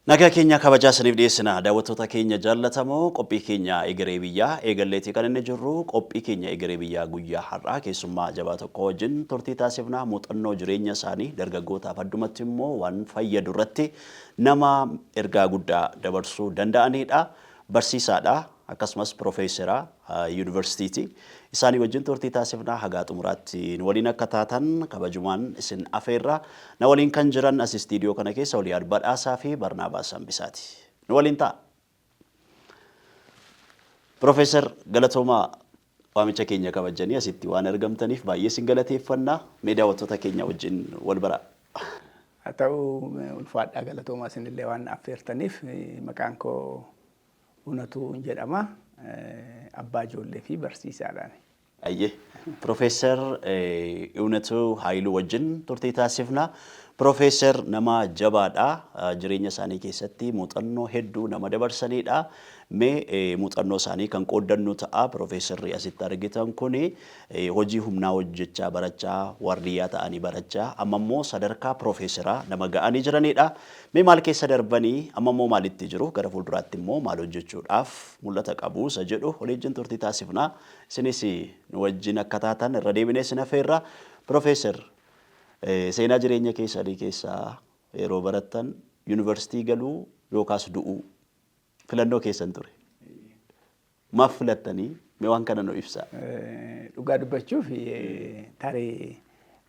Nagaa keenya kabajaa isiniif dhiyeessina. Daawwattoota keenya jaallatamoo, qophii keenya Egeree Biyyaa eegalleetii kan inni jirru. Qophii keenya Egeree Biyyaa guyyaa har'aa keessummaa jabaa tokko wajjin turtii taasifna. Muuxannoo jireenya isaanii dargaggootaaf, addumatti immoo waan fayyadu irratti nama ergaa guddaa dabarsuu danda'anidha. Barsiisaadha, akkasumas piroofeesera yuunivarsiitiiti. Isaanii wajjin turtii taasifna. Hagaa xumuraatti nu waliin akka taatan kabajumaan isin afeerra. Na waliin kan jiran as istiidiyoo kana keessa Oliyaad Badhaasaa fi Barnaabaas Hambisaati. Nu waliin ta'a. Piroofeesar, galatoomaa, waamicha keenya kabajanii asitti waan argamtaniif baay'ee isin galateeffanna. Mee daawwattoota keenya wajjin wal baraa. Haa ta'u, ulfaadhaa, galatoomaa isinillee waan affeertaniif. Maqaan koo Unatuu jedhama. Abbaa ijoollee fi barsiisaadhaan. Ayyee. Piroofeesar Iwunatuu Haayiluu wajjin turtii taasifna. Piroofeesar nama jabaadha. Jireenya isaanii keessatti muuxannoo hedduu nama dabarsanidha. Mee muuxannoo isaanii kan qooddannu ta'a. Piroofeesarri asitti argitan kuni hojii humnaa hojjechaa barachaa, waardiyyaa ta'anii barachaa, amma immoo sadarkaa piroofeesaraa nama ga'anii jiranidha. Mee maal keessa darbanii, amma immoo maalitti jiru, gara fuulduraatti immoo maal hojjechuudhaaf mul'ata qabu isa jedhu walii wajjin turtii taasifna. Isinis nu wajjin akka taatan irra deebinee isin affeerra. Piroofeesar, seenaa jireenya keessanii keessaa yeroo barattan yuunivarsiitii galuu yookaas du'uu filannoo keessan ture. Maaf filattanii? Mee waan kana nu ibsaa. Dhugaa dubbachuuf, tarii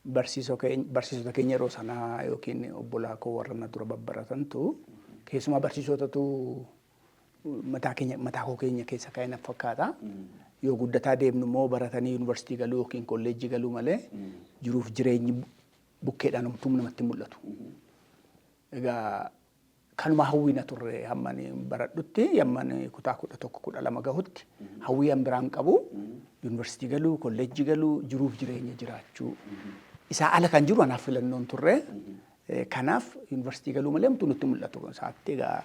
barsiisota keenya yeroo sanaa yookiin obbolaa koo warra na dura babbaratantu, keessumaa barsiisotatu mataa keenya, mataa koo keenya keessa ka'e na fakkaata. Yoo guddataa deemnu immoo baratanii yuunivarsiitii galuu yookiin kolleejjii galuu malee jiruuf jireenyi bukkeedhaan homtuu namatti mul'atu. Egaa kanuma hawwiina turre. Hamman baradhutti, hamman kutaa 11, 12 gahutti hawwii an biraan qabu yuunivarsiitii galuu, kolleejjii galuu, jiruuf jireenya jiraachuu. Isaa ala kan jiru anaaf filannoon turre. Kanaaf yuunivarsiitii galuu malee homtuu nutti mul'atu. Isaatti egaa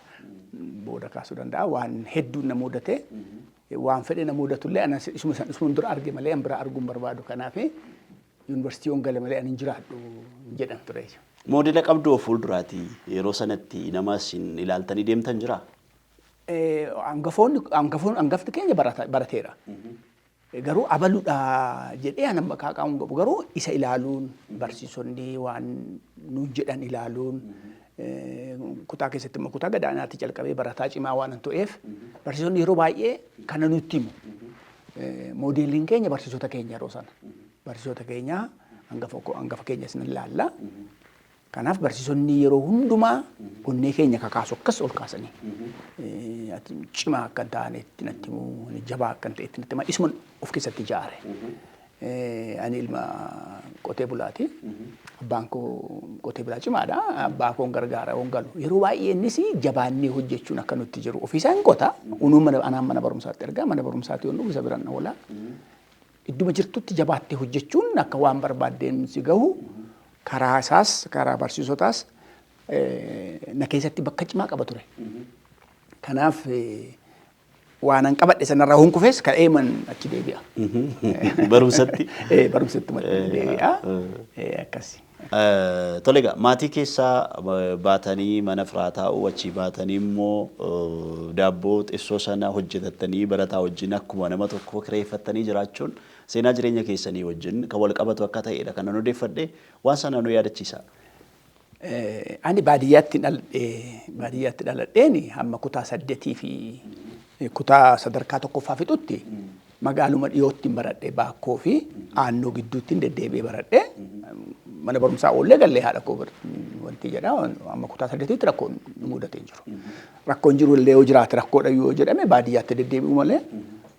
booda kaasuu danda'a. Waan hedduun na mudate. Waan fedhe na mudatullee ana isuma dura arge malee an biraa arguu hin barbaadu. Kanaaf yuunivarsiitii yoon gale malee ani hin jiraadhu jedhan ture. Moodela qabdu of fuulduraati yeroo sanatti nama isin ilaaltanii deemtan jiraa? Hangafoonni, hangafoon, hangafti keenya barateera. Garuu abaluudha jedhee ani amma kaaqaa'uun qabu, garuu isa ilaaluun, barsiisonni waan nuun jedhan ilaaluun, kutaa keessatti immoo kutaa gadaanaatti calqabee barataa cimaa waan tu'eef barsiisonni yeroo baay'ee kana nutti himu. Moodeeliin keenya barsiisota keenya yeroo sana. Barsiisota keenya, hangafa keenyas ni ilaalla. Kanaaf barsiisonni yeroo hundumaa onnee keenya kakaasu, akkas ol kaasanii. Ati cimaa akka hin taanetti natti himu, ani jabaa akka hin ta'etti natti hima. Isuma of keessatti ijaare. Ani ilma qotee bulaati. Abbaan koo qotee bulaa cimaadha. Abbaa koon gargaara yoon galu. Yeroo baay'ee innis jabaannee hojjechuun akka nutti jiru. Ofiisaa hin qota. Unuu mana anaan mana barumsaatti ergaa, mana barumsaatti yoon dhufu isa biraan oola. Idduma jirtutti jabaattee hojjechuun akka waan barbaaddeen si gahu karaa isaas karaa barsiisotaas na keessatti bakka cimaa qaba ture. Kanaaf waan an qabadhe sanarraa hunkufes ka'ee man achi deebi'a. Barumsatti. Barumsatti deebi'a. Akkasi. Tole egaa, maatii keessaa baatanii mana firaa taa'uu, achii baatanii immoo daabboo xissoo sana hojjetattanii barataa wajjin akkuma nama tokkoo kireeffattanii jiraachuun seenaa jireenya keessanii wajjin kan wal qabatu akka ta'edha kan nan odeeffadhe. Waan sana nu yaadachiisa. Ani baadiyyaatti dhaladhe. Baadiyyaatti dhaladheen hamma kutaa saddeetii fi kutaa sadarkaa tokkoffaa fixutti magaaluma dhiyootti baradhe. Baakkoo fi Aannoo gidduutti deddeebi'ee baradhe. Mana barumsaa oollee gallee haadha koo wanti jedha, amma kutaa saddeetitti rakkoon nu mudatee jiru. Rakkoon jiru illee yoo jiraate, rakkoodha yoo jedhame, baadiyyaatti deddeebi'u malee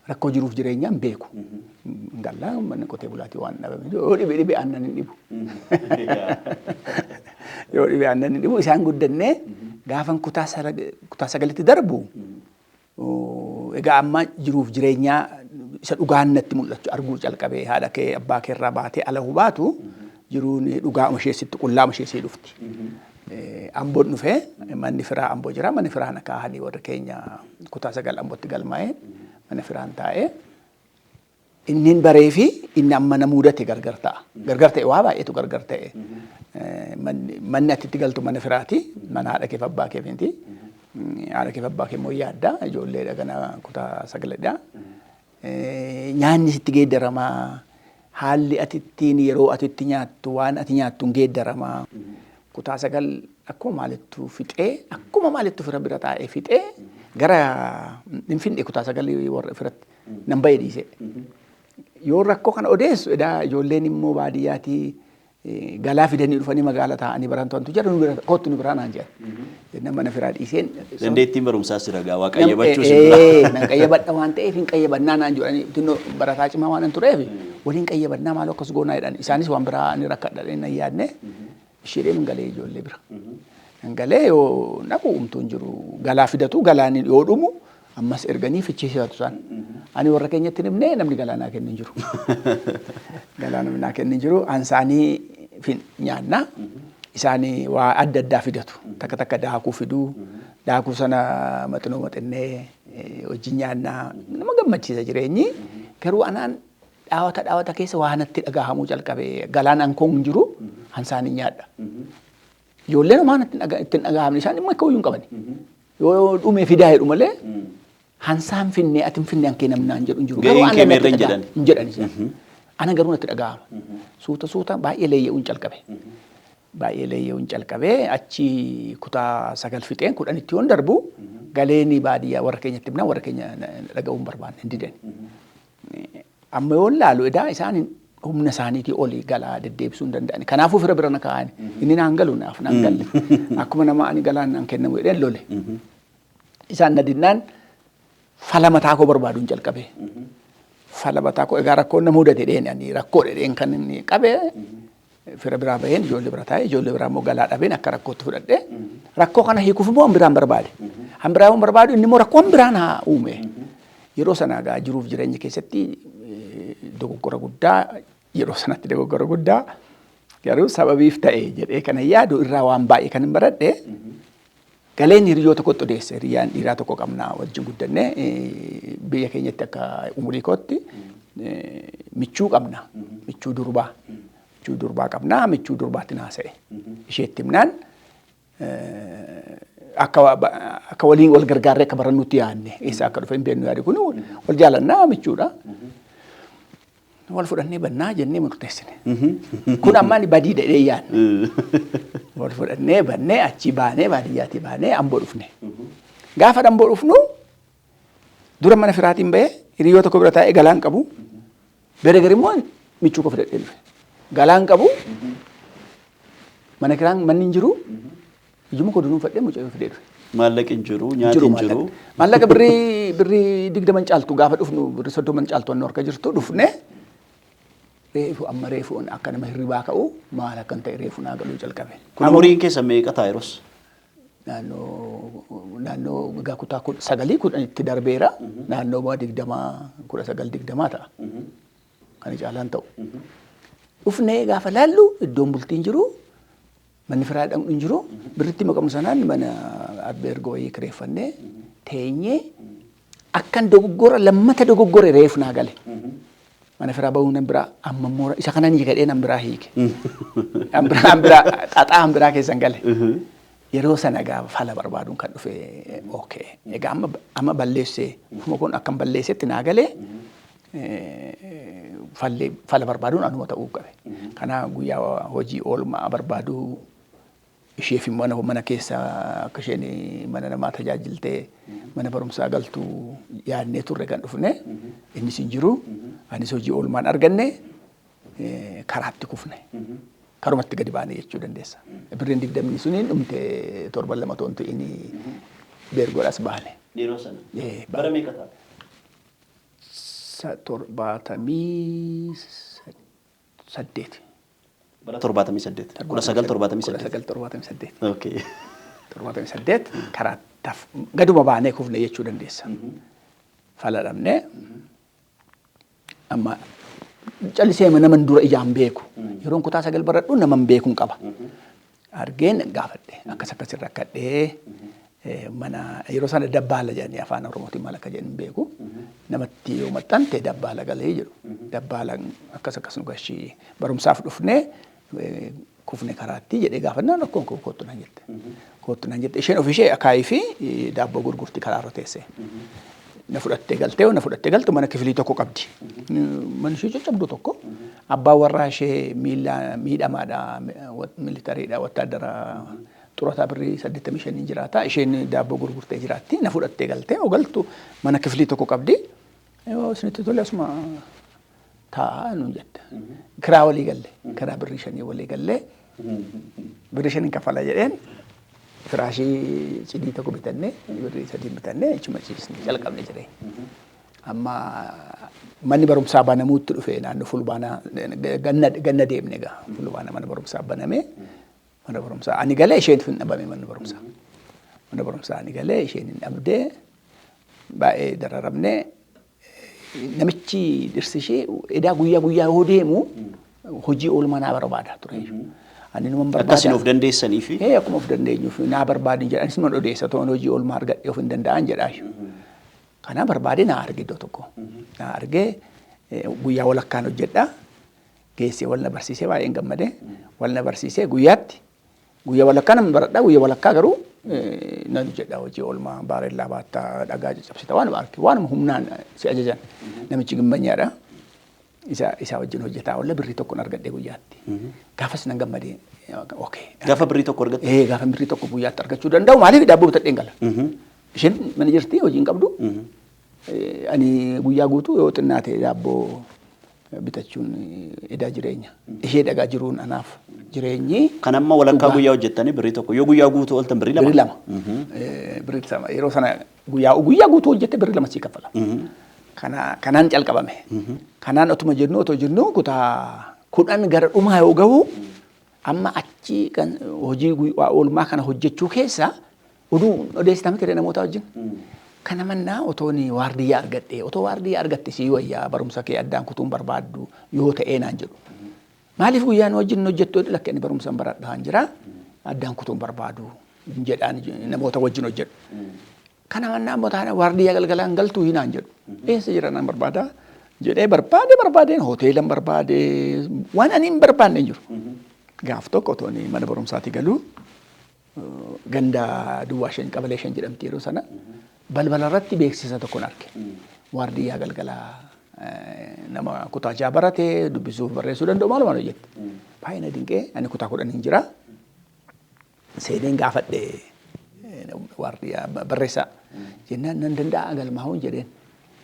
rakkoo jiruuf jireenyaan beeku. Gallaa manni qotee bulaatii waan dhabame yoo dhibe dhibe aannan hin dhibu. Yoo dhibe aannan hin dhibu. Isaan guddannee gaafan kutaa sagalitti darbu, egaa amma jiruuf jireenyaa isa dhugaan natti mul'achu arguu calqabee. Haadha kee abbaa kee irraa baatee ala hubaatu jiruun dhugaa ishee sitti qullaa ishee sii dhufti. Amboon dhufee, manni firaa Amboo jira, manni firaa na kaahanii warri keenya kutaa 9 Ambootti galmaa'ee mana firaan taa'ee inni baree fi inni amma na mudate gargar ta'a. Gargar ta'e, waa baay'eetu gargar ta'e. Manni ati itti galtu mana firaati. Mana haadha keef abbaa keef miti. Haadha kee fi abbaa kee immoo yaadda. Ijoolleedha gana kutaa sagaledha. Nyaanni sitti geeddaramaa. Haalli ati ittiin yeroo ati itti nyaattu waan ati nyaattu hin geeddaramaa. Kutaa sagal akkuma maalittu fixee akkuma maalittu fira bira taa'ee fixee gara hin finne kutaa sagal warra firatti nan ba'e dhiisee. Yoo rakkoo kana odeessu edaa ijoolleen immoo baadiyyaatii galaa fidanii dhufanii magaala taa'anii barantoontu jedhu nu bira kottu nu biraa naan jedhan. Jennaan mana firaa dhiiseen. Dandeettiin barumsaas jira gaa waa qayyabachuu si bira. Nan qayyabadha waan ta'eef hin qayyabannaa naan jedhanii xinnoo barataa cimaa waan hin tureef waliin qayyabannaa maaloo akkas goonaa jedhan. Isaanis waan biraa ni rakkadha nan yaadne isheedhee hin galee ijoollee bira. Hin galee yoo naqu umtuu hin jiru galaa fidatu galaan yoo dhumu ammas erganii fichiisatu isaan. Ani warra keenyatti hin himne namni galaa naa kennu hin jiru. Galaa namni naa kennu hin jiru. An isaanii nyaanna. Isaanii waa adda addaa fidatu. Takka takka daakuu fiduu. Daakuu sana maxinoo maxinnee wajjin nyaannaa. Nama gammachiisa jireenyi. Garuu anaan dhaawata dhaawata keessa waa natti dhagahamuu calqabe. Galaan an koo hin jiru. An isaanii nyaadha. Ijoolleen homaa natti itti hin dhagahamne isaan dhimma akka hin qabani. Yoo dhume fidaa jedhu malee hansaan finne ati hin finne hankee namni naan jedhu hin jiru. Gaheen Garuu ana kee natti meerra hin dhagahama. jedhan. Hin jedhan isaan. Ana garuu natti dhagahama. Suuta suuta baay'ee leeyya'uun calqabe. Baay'ee leeyya'uun calqabe achi kutaa sagal fixeen kudhanitti yoon darbu galeeni baadiyyaa warra keenyatti himnaan warra keenya dhaga'uu hin barbaanne hin didan. Amma yoon laalu edaa isaan humna isaaniitii oli galaa deddeebisuu hin danda'ani. Kanaafuu fira bira na kaa'ani. Inni naan galu naaf naan galle. Akkuma nama ani galaan naan kennamu jedheen lole. Isaan na dinnaan fala mataa koo barbaaduun jalqabe. Fala mataa koo egaa rakkoon na mudate dheen ani rakkoo dheen kan inni qabe fira biraa baheen ijoollee bira taa'e ijoollee biraa immoo galaa dhabeen akka rakkootti fudhadhe. Rakkoo kana hiikuuf immoo hambiraan barbaade. Hambiraa yoo barbaadu inni immoo rakkoo hambiraan haa uume. Yeroo sana egaa jiruuf jireenya keessatti dogoggora guddaa yeroo sanatti dogoggora guddaa garuu sababiif ta'e jedhee kana yaadu irraa waan baay'ee kan hin baradhe. Galeen hiriyyoo tokkotti odeesse. Hiriyyaan dhiiraa tokko qabna wajjin guddanne biyya keenyatti akka umurii kootti michuu qabna. Michuu durbaa. Michuu durbaa qabna. Michuu durbaatti naasa'e. Isheetti himnaan akka waliin wal gargaarree akka barannutti yaadne eessa akka dhufe hin beeknu yaadi kun wal jaalannaa michuudha. Wal fudhannee bannaa jennee murteessine. Kun amma ani badii jedhee yaadne. Wal fudhannee bannee achii baanee baadiyyaatii baanee Amboo dhufne. Gaafa Amboo dhufnu dura mana firaatiin bahee hiriyyoo tokko bira taa'ee galaan qabu. Bere gari immoo michuu koo fudhadhee dhufe. Galaan qabu mana kiraan manni hin jiru. Ijuma koo dunuunfadhee mucayyoo fidee dhufe. Maallaqi hin jiru, nyaati hin jiru. Maallaqa birrii 20 caaltu gaafa dhufnu birrii 30 caaltu annu harka jirtu dhufne reefu amma reefu akka nama hirribaa ka'u maal akkan ta'e reefu naa galuu jalqabe. Kun umuriin keessa meeqa ta'a yeroos? Naannoo egaa kutaa 9 10tti darbeera. Naannoo 20 19 20 ta'a. Kan caalaan ta'u. Dhufnee gaafa laallu iddoon bultiin jiru manni firaa dhaqnu hin jiru. Birritti maqamnu sanaan mana albeergoo wayii kireeffannee teenyee akkan dogoggora lammata dogoggore reefu naa gale. Mana firaa bahuu nan biraa amma immoo isa kanan hiika nan biraa hiike. An biraa xaxaa an biraa keessan gale. Yeroo sana gaafa fala barbaaduun kan dhufe okay. Egaa amma balleessee ofuma kun akkan balleessetti naa galee fallee fala barbaaduun anuma ta'uu qabe. Kana guyyaa hojii oolmaa barbaaduu isheef immoo mana keessa akka isheen mana namaa tajaajiltee mana barumsaa galtu yaadnee turre kan dhufne innis hin jiru anis hojii oolmaan arganne karaatti kufne. Karumatti gadi baane jechuu dandeessa. Birriin 20 suniin dhumte torban lama toon ta'in beergoodhaas baane. Yeroo sana. Bara meeqa ta'a? 78. Bara 78. 1978. 1978. Okay. 78 karaa gaduma baanee kufne jechuu dandeessa. Fala dhabnee amma callisee naman dura ijaan beeku. Yeroon kutaa 9 baradhu naman beekuun qaba. Argeen gaafadhe akkas akkas rakkadhee mana yeroo sana dabbaala jedhanii afaan Oromootiin maal akka jedhan hin beeku. Namatti yoo maxxante dabbaala galee jedhu. Dabbaala akkas akkas nu gashii barumsaaf dhufnee kufne karaatti jedhee gaafannaan rakkoon koo kottu naan jette. Kottu naan jette. Isheen ofii ishee akaayii fi daabboo gurgurti karaarra teesse. Na fudhattee galtee, na fudhattee galtu mana kifilii tokko qabdi. Mana ishee caccabduu tokko. Abbaan warraa ishee miila miidhamaadha, militariidha, wattaadara xurataa birrii 85 jiraata. Isheen daabboo gurgurtee jiraatti. Na fudhattee galtee yoo galtu mana kifilii tokko qabdi. Yoo isinitti tole asuma taa'aa nuun jette. Kiraa walii galle. Kiraa birrii 5 walii galle. Birrii 5 kaffala jedheen, firaashii cidii tokko bitanne, birrii 3 bitanne, achuma ciisne jalqabne jireenya. Amma manni barumsaa banamuutti dhufe. Naannoo Fulbaanaa ganna deemne egaa. Fulbaana mana barumsaa baname. Mana barumsaa ani galee isheen hin dhabame mana barumsaa. Mana barumsaa ani galee isheen hin dhabdee, baay'ee dararamne. Namichi dhirsi ishee edaa guyyaa guyyaa yoo deemu hojii oolmaa naa barbaada ture. Ani numan barbaada. Akka isin of dandeessanii fi Ee, akkuma of dandeenyuuf naa barbaadin jedha. Anis numan odeessa to'an hojii oolmaa argadhee of hin danda'an jedha. Kana barbaade naa arge iddoo tokko. Naa argee, guyyaa walakkaan hojjedha. Geessee wal na barsiisee, baay'een gammade. Wal na barsiisee, guyyaatti guyyaa walakkaa nan baradha, guyyaa walakkaa garuu nan hojjedha hojii oolmaa, baarellaa baattaa, dhagaa caccabsita, waanuma arge, waanuma humnaan si ajajan. Namichi gimbanyaadha. Isa wajjin hojjetaa oolla, birrii tokkon argadhe guyyaatti. Gaafas nan gammadee. Okay. Gaafa birrii tokko argatte? Ee, gaafa birrii tokko guyyaatti argachuu danda'u, maaliif daabboo bitadheen gala. Isheen mana jirti, hojii hin qabdu. Ani guyyaa guutuu yoo xinnaate daabboo bitachuun edaa jireenya. Ishee dhagaa jiruun anaaf jireenyi. Kan amma walakkaa Dhugaa. guyyaa hojjettanii birrii tokko, yoo guyyaa guutuu ooltan birrii 2. Birrii 2. Birrii 2 yeroo sana guyyaa guutuu hojjette birrii 2 sii kaffala. Kanaan calqabame. Kanaan otuma jennu otoo jennu kutaa 10 gara dhumaa yoo gahu, amma achi kan hojii oolmaa kana hojjechuu keessa oduu odeessitaa miti namoota wajjin. Kana mannaa otoon waardiyyaa argadhe, otoo waardiyyaa argatte sii wayyaa, barumsa kee addaan kutuun barbaaddu yoo ta'ee naan jedhu. Maaliif guyyaan wajjin hojjettu? Lakki, ani barumsa baradhaan jira, addaan kutuun barbaadu jedhaan namoota wajjin hojjedhu. Kana mannaa immoo taana waardiyyaa galgalaan galtuu hinaan jedhu. Eessa jira naan barbaada jedhee barbaade, barbaadeen hoteelan barbaade, waan ani hin barbaanne hin jiru. Gaaf tokko otoo inni mana barumsaatii galuu, ganda duwwaa 5 qabalee 5 jedhamti yeroo sana, balbala irratti beeksisa tokkon arge. Waardiyyaa galgalaa, nama kutaa 6 barate, dubbisuuf barreessuu danda'u, maal maal hojjette. Baay'ee na dinqee, ani kutaa 10 hin jira. Seeneen gaafadhe, waardiyyaa barreessaa. Jennaan nan danda'a galmaa'uun jedheen.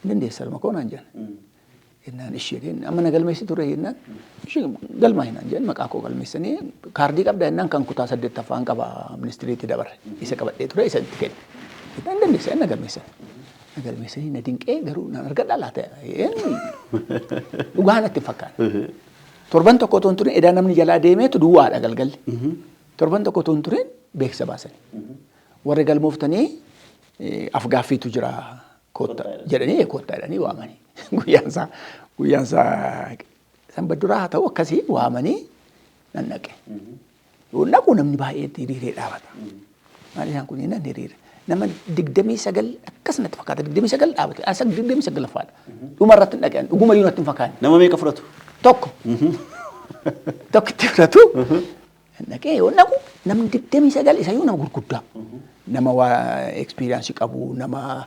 Hin dandeessa ilma koo naan jedhan. Jennaan ishee jedheen, amma na galmeessi ture jennaan, ishee galmaa naan jedhan. Maqaa koo galmeessanii, kaardii qabda jennaan, kan kutaa 8ffaan qaba, ministiriitti dabarre isa qabadhee ture, isa itti kenne. Jennaan hin dandeessa, na galmeessan. Na galmeessanii, na dinqee, garuu nan argadhaa laata? Dhugaa natti hin fakkaanne. Torban tokko otoo hin turin, edaa namni jalaa deemeetu duwwaadha galgalli. Torban tokko otoo hin turin beeksisa baasanii. Warri galmooftanii afgaaffiitu jira kotta jedhanii, kotta jedhanii waamanii. Guyyaan isaa sanba duraa haa ta'u akkasii waamanii, nan dhaqe. Yoo dhaqu namni baay'ee hiriiree dhaabata. Maal isaan kun nan hiriire. Nama 29 akkas natti fakkaata, 29 dhaabate. Asa 29ffaadha. Dhuma irratti hin dhaqe, dhuguma iyyuu natti hin fakkaanne. Nama meeqa fudhatu? Tokko. Tokkitti fudhatu. Dhaqee yoo dhaqu namni 29 isayyuu nama gurguddaa. Nama waa experience qabu, nama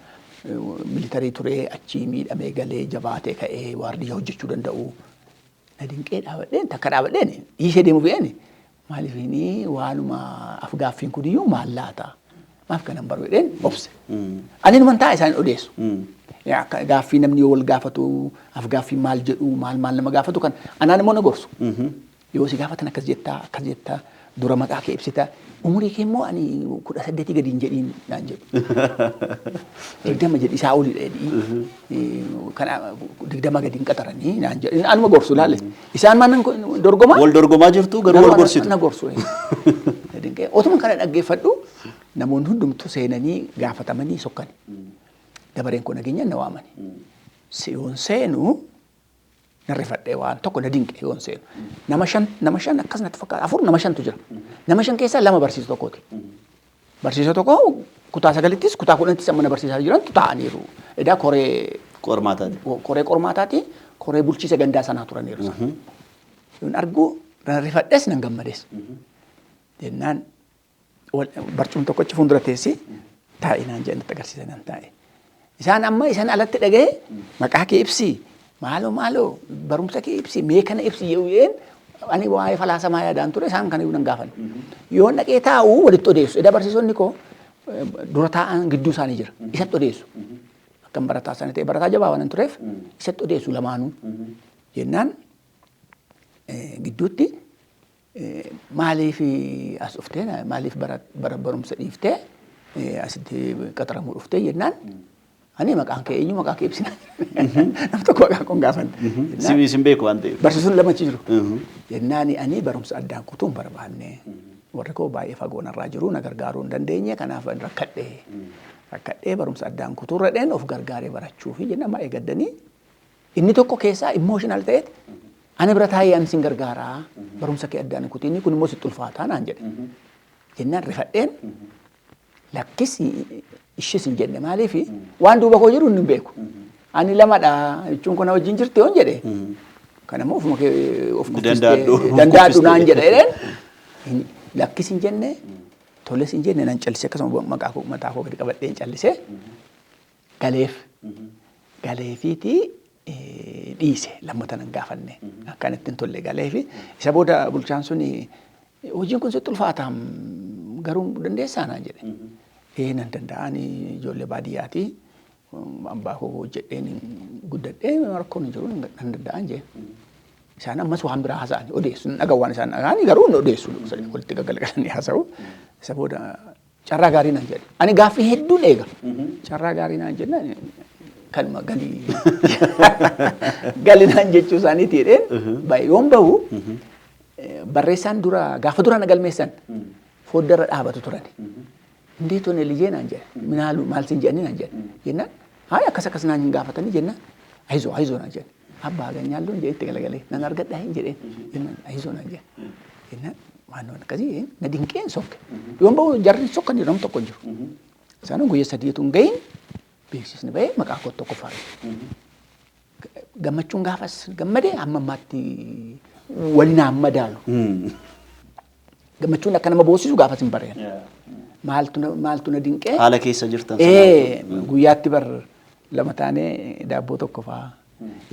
militarii ture, achii miidhamee galee jabaatee ka'ee waardiyyaa hojjechuu danda'u. Na dinqee dhaabadheen, takka dhaabadheen dhiisee deemu fe'een, maaliif inni waanuma afgaaffiin kun iyyuu maal laata? Maaf kanan baru jedheen obse. Ani numan taa'a, isaan odeessu. Akka gaaffii namni yoo wal gaafatu, afgaaffii maal jedhu, maal maal nama gaafatu kan anaan immoo na gorsu. Yoo si gaafatan akkas jettaa, akkas jettaa, dura maqaa kee ibsita, umurii kee immoo ani 18 gadi hin jedhiin naan jedhu. 20 jedhi, isaa olidha jedhii. Kana 20 gadi hin qaxaranii naan jedhu. Anuma gorsu laale. Isaan maal nan dorgomaa? Wal dorgomaa jirtu garuu wal gorsitu. Na gorsu. Dinqee otuma kana dhaggeeffadhu, namoonni hundumtuu seenanii gaafatamanii sokkan. Dabareen kun nageenya na waamani. Yoon seenu nan rifadhee, waan tokko na dinqe yoon seenu. Nama 5, nama 5 akkas natti fakkaata, afur, nama shantu jira. Nama 5 keessaa lama barsiisa tokkooti. Barsiisa tokko kutaa 9ttis kutaa 10ttis amma na barsiisaa jirantu taa'aniiru. Edaa koree Qormaataati. Koree qormaataati, koree bulchiisa gandaa sanaa turaniiru isaan. Yoon argu nan rifadhes, nan gammades. Jennaan Barcuma tokkochi fuuldura teessi taa'i naan jedhan, natti agarsiisa, nan taa'e. Isaan amma isaan alatti dhaga'e, maqaa kee ibsi, maaloo maaloo barumsa kee ibsi, mee kana ibsi jedheen. Ani waa'ee falaasamaa yaadaan ture, isaan kana nan gaafan. Yoo dhaqee taa'u walitti odeessu. Edaa barsiisonni koo dura taa'an gidduu isaanii jira. Isatti odeessu. Akkam barataa isaanii ta'e, barataa jabaa waan tureef isatti odeessu lamaanuu. Jennaan gidduutti maaliif as dhuftee, maaliif bara barumsa dhiiftee asitti qaxaramuu dhuftee jennaan, ani maqaan kee eenyu, maqaa kee ibsina. Nam tokko maqaa koon gaafanne. Isin beeku waan ta'eef. Barsiisuun lamachi jiru. Jennaan ani barumsa addaan kutuu hin barbaanne. Warri koo baay'ee fagoo narraa jiru, na gargaaruu hin dandeenye, kanaaf rakkadhee. Rakkadhee barumsa addaan kutuu irra dheen of gargaaree barachuu fi jennaan baay'ee gaddanii, inni tokko keessaa emotional ta'eet, ani bira taa'ee ani sin gargaaraa, barumsa kee addaan kutiin, kun immoo sitti ulfaataa naan jedhe. Jennaan rifadheen lakkis ishis hin jenne, maaliif waan duuba koo jiru hin beeku. Ani lamadha jechuun kun wajjin jirti yoon jedhe. Kana immoo ofuma kee of kuffistee dandaadhu naan jedha jedheen, lakkis hin jenne, toles hin jenne, nan callisee, akkasuma maqaa koo mataa koo gadi qabadheen callisee galeef. Galeefiitii dhiise, lammata nan gaafanne, akkan ittiin tolle galeefi. Isa booda bulchaan suni, hojiin kun sitti ulfaata garuu dandeessaa naan jedhe. Ee, nan danda'a, ani ijoollee baadiyyaati. Abbaa koo hojjedheen guddadhee, rakkoon hin jiru, nan danda'an jee. Isaan ammas waan biraa haasa'an, odeessu, dhagaa waan isaan dhaga'anii garuu hin odeessu, walitti gaggalgalanii haasa'u. Isa booda carraa gaarii naan jedhe. Ani gaaffii hedduun eega. Carraa gaarii naan jennaan kanuma galii galinaan jechuu isaaniiti jedheen yoon bahu, barreessaan dura gaafa dura na galmeessan foddarra dhaabatu turan. እንዴት ሆነ ልጄ naan jedhe. Minaalu maal sin jedhanii naan jedhe. Jennaan hayi akkas akkas naan hin gaafatanii jennaan, አይዞ አይዞ naan jedhe. Abbaa አገኛለሁ jedhe, itti galagalee nan argadha hin jedheen jennaan, አይዞ naan jedhe. Jennaan waan akkasii na dinqeen sokke. Yoon bahu jarri sokkanii, nam tokko hin jiru. Isaan guyyaa sadiitu hin gahin beeksisni bahee maqaa koo tokkoffaa. Gammachuun gaafas gammadee hamma ammaatti waliin madaalu. Gammachuun akka nama boosisu gaafas hin bareen. Maaltu na dinqee? Haala keessa jirtan. Ee, guyyaatti bar lama taanee daabboo tokko fa'aa.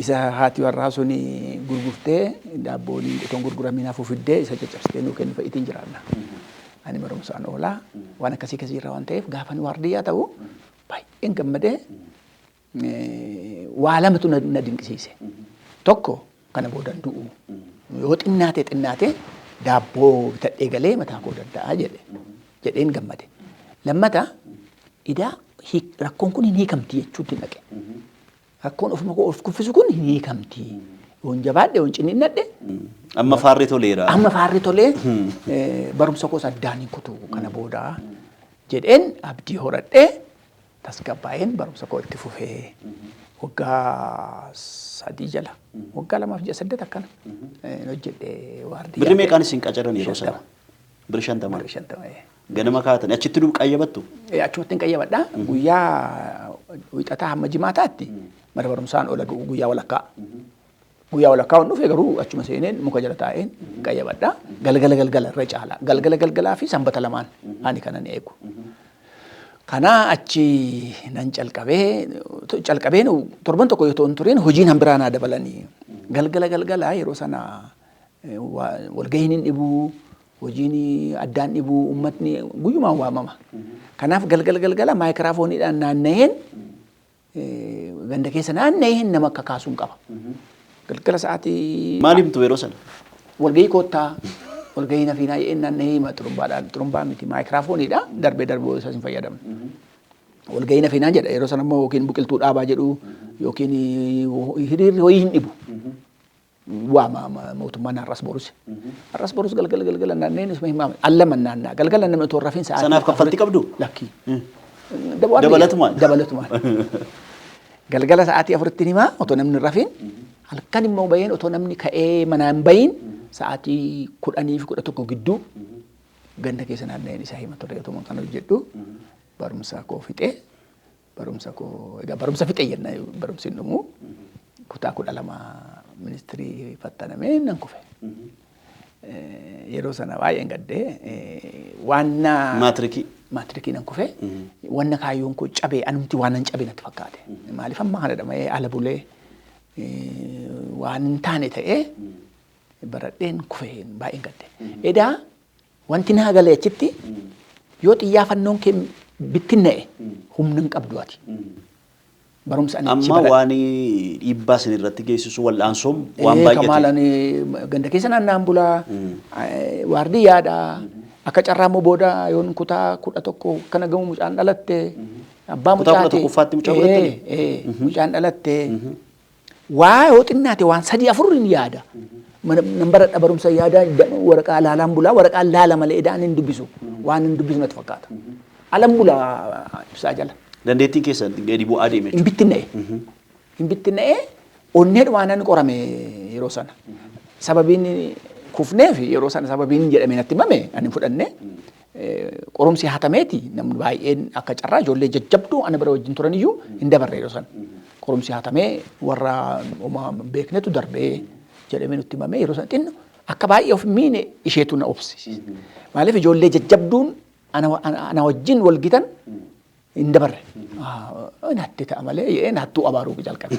Isa haati warraa suni gurgurtee, daabboon otoo gurguramiin hafu fiddee, isa caccabsitee nuu kennu fa'iitiin jiraanna. Ani barumsaan oolaa waan akkasii akkasii irra waan ta'eef, gaafa nu waardiyyaa ta'u baay'een gammadee, waa lamatu na dinqisiise. Tokko, kana boodan du'u. Yoo xinnaate xinnaate daabboo bitadhee galee mataa koo danda'a jedhe jedheen gammade. Lammata, idaa rakkoon kun hin hiikamti jechuutti dhaqe. Rakkoon ofuma koo of kuffisu kun hin hiikamti. Yoon jabaadhe, yoon ciniinnadhe. Amma faarri toleera. Amma faarri tolee, barumsa koos addaan hin kutu kana booda jedheen abdii horadhee, tasgabbaa'een barumsa koo itti fufee, waggaa 3 jala, waggaa 2 fi ji'a 8 akkana hojjedhe waardiyyaa. Birri meeqaan isin qacaran yeroo sana? Birri 50. Birri 50. Ganama kaatan achitti duub qayyabattu? Achumatti hin qayyabadha. Guyyaa Wixataa hamma Jimaataatti mana barumsaan oola guyyaa walakkaa. Guyyaa walakkaa waan dhufe garuu achuma seeneen muka jala taa'een qayyabadha. Galgala galgala irra caala. Galgala galgalaa fi Sanbata lamaan ani kanan eegu. Kanaa achi nan calqabee, calqabeen torban tokko yoo ta'u hin turin hojiin hambiraa naa dabalanii. Galgala galgala yeroo sana walgahiin hin dhibuu, hojiin addaan dhibuu, uummatni guyyumaan waamama. Kanaaf galgala galgala maayikiraafooniidhaan naanna'een, ganda keessa naanna'een nama akka kaasuun qaba. Galgala sa'aatii. Maal himtu yeroo sana? Walgahii koottaa, walgahii nafiinaa jedheen naanna'ee hima xurumbaadhaan, xurumbaa miti, maayikiraafooniidha, darbee darbee isas hin fayyadamne. Walgahii nafiinaa jedha, yeroo sana immoo yookiin biqiltuu dhaabaa jedhu yookiin hiriirri hoyii hin dhibu. Waama mootummaan har'as borus. Har'as borus galgala galgala naanneen isuma himaa allaman naannaa galgala namni otoo rafiin sa'aatii. Sanaaf kaffaltii qabdu? Lakkii. Dabalatumaan? Dabalatumaan. Galgala sa'aatii 4tti himaa otoo namni hin rafiin, halkan immoo baheen otoo namni ka'ee manaa hin bahin sa'aatii 10 fi 11 gidduu ganda keessa naanna'een isaa hima ture. Otoo kan hojjedhu barumsa koo fixee, barumsa koo egaa barumsa fixee jenna, barumsi hin dhumu, kutaa 12 ministirii fattanamee nan kufe. Yeroo sana baay'een gaddee waan Maatirikii. Maatirikii nan kufee, wanna kaayyoon koo cabee, anumti waan nan cabee natti fakkaate. Maaliif amma kana dhama'ee ala bulee waan hin taane ta'ee baradheen kufee, baay'een gadde. Edaa wanti naa galee achitti yoo xiyyaafannoon kee bittinna'e humna hin qabdu ati. Barumsa ani achi Amma baradhe. waan dhiibbaa isin irratti geessisu wal'aansoon waan Ee, baay'ate. Kamaalaan ganda keessa naanna'an bulaa, waardiyyaadha. Akka carraa immoo booda yoon kutaa 11 kana gamu mucaan dhalatte. Abbaa Kutaa kudha mucaati. tokkoffaatti mucaa godhattanii? Ee, mucaan dhalatte. Waa yoo xinnaate waan sadii afur hin yaada. Nan baradha, barumsa yaada, waraqaa laalaan bulaa, waraqaa laala malee edaan hin dubbisu. Waan hin dubbisu natti fakkaata. Alan bulaa ibsaa jala. Dandeettiin keessan gadi bu'aa deeme Hin jechuudha. bittinna'e. Hin bittinna'e, onneedhumaan nan qorame yeroo sana. Sababiin kufneef yeroo sana sababiin jedhame natti himame ani hin fudhanne. Qorumsi hatameeti, namni baay'een akka carraa ijoollee jajjabduu ana bira wajjin turan iyyuu hin dabarre yeroo sana. Qorumsi hatamee warra homaa hin beeknetu darbee jedhamee nutti himame. Yeroo sana xinno akka baay'ee of hin miine isheetu na obsisiise. Maaliif ijoollee jajjabduun ana wajjin wal gitan hin dabarre. Natti ta'a malee jedheen hattuu abaaruu jalqabe.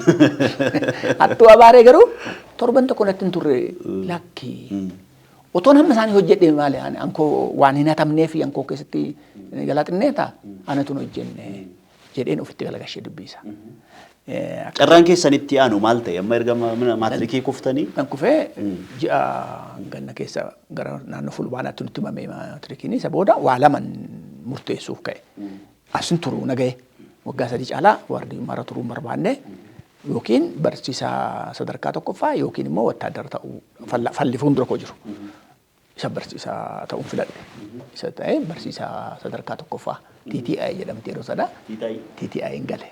Hattuu abaaree garuu torban tokko natti hin turre, lakki. Otoon hamma isaanii hojjedhe maali ani ankoo waan hin hatamnee fi ankoo keessatti jalaa xinnee ta'a anatu hin hojjenne jedheen ofitti galagashee dubbiisa. Carraan keessan itti aanu maal ta'e? Amma erga maatirikii kuftanii? Kan kufee ji'a ganna keessa gara naannoo fulbaanaatti nutti himame maatirikiin. Isa booda waa laman murteessuuf ka'e. Asin turuu na ga'e. Waggaa 3 caalaa waardiyummaarra turuu hin barbaanne, yookiin barsiisaa sadarkaa tokkoffaa yookiin immoo wattaadara ta'uu falli fuuldura koo jiru. Isa barsiisaa ta'uun filadhe. Isa ta'e barsiisaa sadarkaa tokkoffaa TTI jedhamti yeroo sana. TTI hin gale.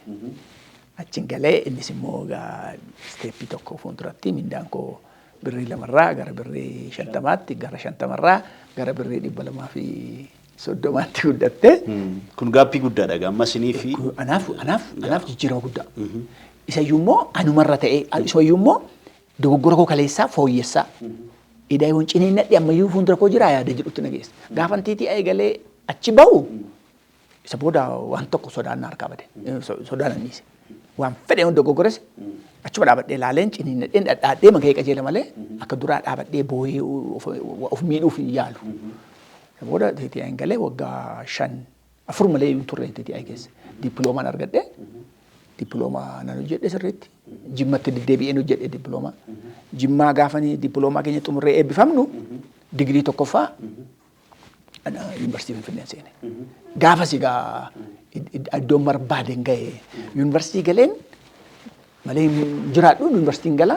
Achiin galee innis immoo egaa step tokko fuulduratti mindaan koo birrii 2rraa gara birrii 50tti, gara 50rraa gara birrii 230tti guddatte. Kun gaappii guddaadha egaa amma isinii fi. Anaaf jijjiirama guddaa. Isayyuu immoo anumarra ta'ee, isayyuu immoo dogoggora koo kaleessaa fooyyessaa. Idaa yoon ciniinnadhe ammayyuu fuuldura koo jira yaada jedhutti na geesse. Gaafan TTI galee achi bahu isa booda waan tokko sodaan na harkaa bade. Sodaan nan dhiise. Waan fedhe yoon dogoggores achuma dhaabadhee ilaaleen ciniinnadheen dhadhaadhee makee qajeela malee akka duraa dhaabadhee boo'ee of miidhuuf hin yaalu. Isa booda TTI galee waggaa 5 4 malee hin turre TTI keessa. Dippiloomaan argadhe. Dippiloomaa nan hojjedhe sirriitti. Jimmatti deddeebi'een hojjedhe dippiloomaa. Jimmaa gaafanii dippiloomaa keenya xumurree eebbifamnu digirii tokkoffaa yuunivarsiitii Finfinnee seene. Gaafas egaa iddoon barbaadeen ga'e. Yuunivarsiitii galeen malee hin jiraadhu, yuunivarsiitiin gala.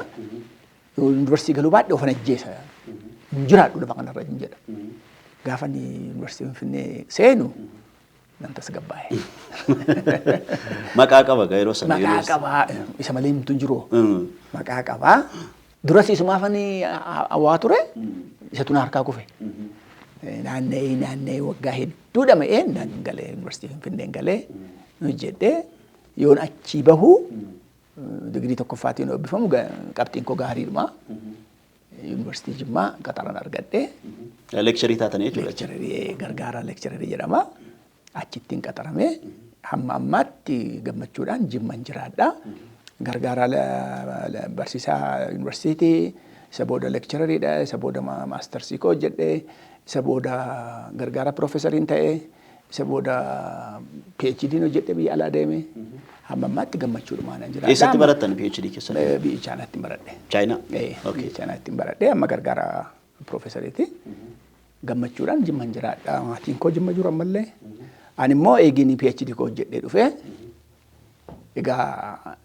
Yuunivarsiitii galuu baadhee ofan ajjeesa. Hin jiraadhu lafa kanarra hin jedha. Gaafa inni yuunivarsiitii Finfinnee seenu nan tasgabbaa'e. Maqaa qaba yeroo sana. Maqaa qabaa, isa malee himtu hin jiru. Maqaa qabaa. Duras isumaafan hawaa ture, isatu na harkaa kufe. Naanna'ee naanna'ee waggaa hedduu dhama'ee nan galee yuunivarsiitii Finfinneen galee hojjedhee yoon achii bahu digirii tokkoffaatiin eebbifamu qabxiin koo gaariidhuma. Yuunivarsiitii Jimmaa qaxaran argadhee. Lecturer taatanii jechuudha. Lecturer, gargaaraa lecturer jedhama. Achittiin qaxaramee hamma ammaatti gammachuudhaan Jimman jiraadha. Gargaaraa barsiisaa yuunivarsiitii, isa booda lectureriidha, isa booda mastersii koo hojjedhee, isa booda gargaaraa piroofeesariin ta'ee, isa booda PhD'n hojjedhee biyya alaa deeme. Hamma ammaatti gammachuudhumaan jiraadha. Eessatti barattan PhD keessan? Biyya Chaayinaatti baradhe. Chaayinaa? Biyya Chaayinaatti baradhe, amma gargaaraa piroofeesariiti. Gammachuudhaan Jimman jiraadha. Maatiin koo Jimma jiru ammallee. Ani immoo eegiin PhD koo hojjedhee dhufee egaa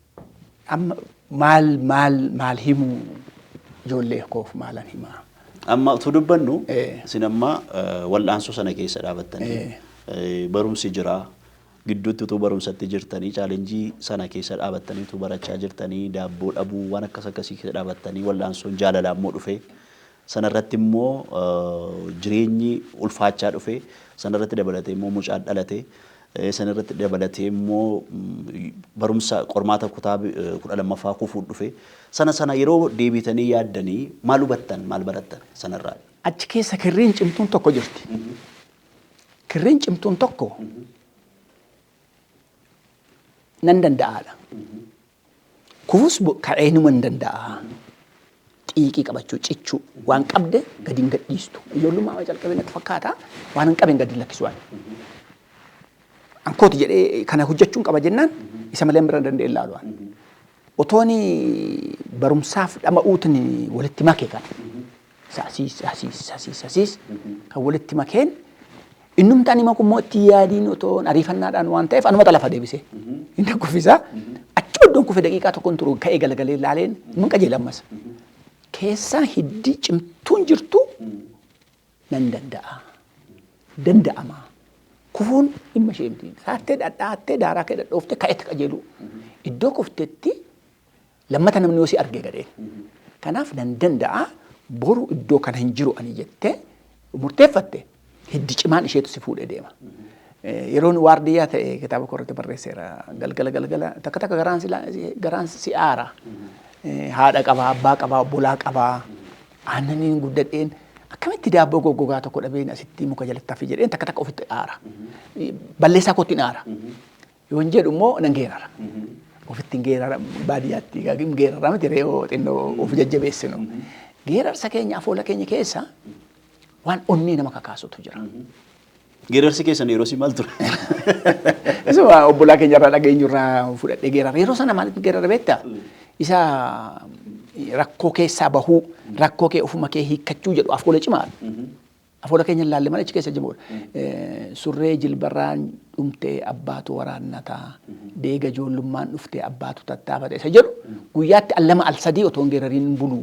amma maal maal maal himuu, ijoollee koof maalan himaa? Amma utuu dubbannu isin amma wal'aansoo sana keessa dhaabattanii barumsi jira. Gidduutti utuu barumsatti jirtanii, challenge sana keessa dhaabattanii utuu barachaa jirtanii, daabboo dhabuu waan akkas akkasii keessa dhaabattanii, wal'aansoon jaalalaa immoo dhufe. Sanarratti immoo jireenyi ulfaachaa dhufe. Sanarratti dabalatee immoo mucaan dhalate. Sanarratti dabalatee immoo barumsa qormaata kutaa 12ffaa kufuun dhufe. Sana sana yeroo deebitanii yaaddanii maal hubattan, maal barattan sanarraa? Achi keessa kirriin cimtuun tokko jirti. Kirriin cimtuun tokko nan danda'aadha. Kufus ka'ee numa hin danda'a. Xiiqii qabachuu, cichuu, waan qabde gadi hin gadhiistu. Ijoollummaa calqabee natti fakkaata, waan hin qabeen gadi hin lakkisu waan. Ankooti jedhee kana hojjechuun qaba jennaan isa malee bira danda'e ilaalu waan. Otoon barumsaaf dhama'uutiin walitti make kana. Isa asiis, asiis, asiis, asiis kan walitti makeen innumti ani maku immoo itti yaadiin otoon ariifannaadhaan waan ta'eef anumata lafa deebise. Inni kuffisa. Achi iddoon kufe daqiiqaa tokkoon turu ka'ee galagalee ilaaleen mun qajeela ammas. Keessaa hiddi cimtuun jirtu nan danda'a. Danda'ama. Kufuun dhimma ishee miti. Saattee dhadhaattee daaraa kee dhadhooftee ka'etti qajeelu. Iddoo kuftetti lammata namni yoo si argee gadheen. Kanaaf nan danda'a, boru iddoo kana hin jiru ani jettee murteeffatte hiddi cimaan isheetu si fuudhee deema. Yeroon waardiyyaa ta'e kitaaba koo irratti barreesseera. Galgala galgala takka takka garaan si aara. Haadha qabaa, abbaa qabaa, obbolaa qabaa. Aannaniin guddadheen akkamitti daabboo goggogaa tokko dhabeen asitti muka jalatti hafi jedheen takka takka ofitti aara. Balleessaa kootti hin aara. Yoon jedhu immoo nan geerara. Ofitti hin geerara, baadiyyaatti hin geerara miti re'oo xinnoo of jajjabeessinu. Geerarsa keenya, afoola keenya keessa waan onnee nama kakaasutu jira. Geerarsi keessan yeroo si maal ture? Isuma obbolaa keenya irraa dhageenyu irraa fudhadhee geerara. Yeroo sana maaliif geerara beektaa? Isa rakkoo keessaa bahuu, rakkoo kee ofuma kee hiikkachuu jedhu afoola cimaadha. Afoola keenya ilaalle malee achi keessa jiruudha. Surree jilbarraan dhumtee abbaatu waraannataa, deega ijoollummaan dhuftee abbaatu tattaafata isa jedhu guyyaatti al lama al sadii otoo hin geerariin bulu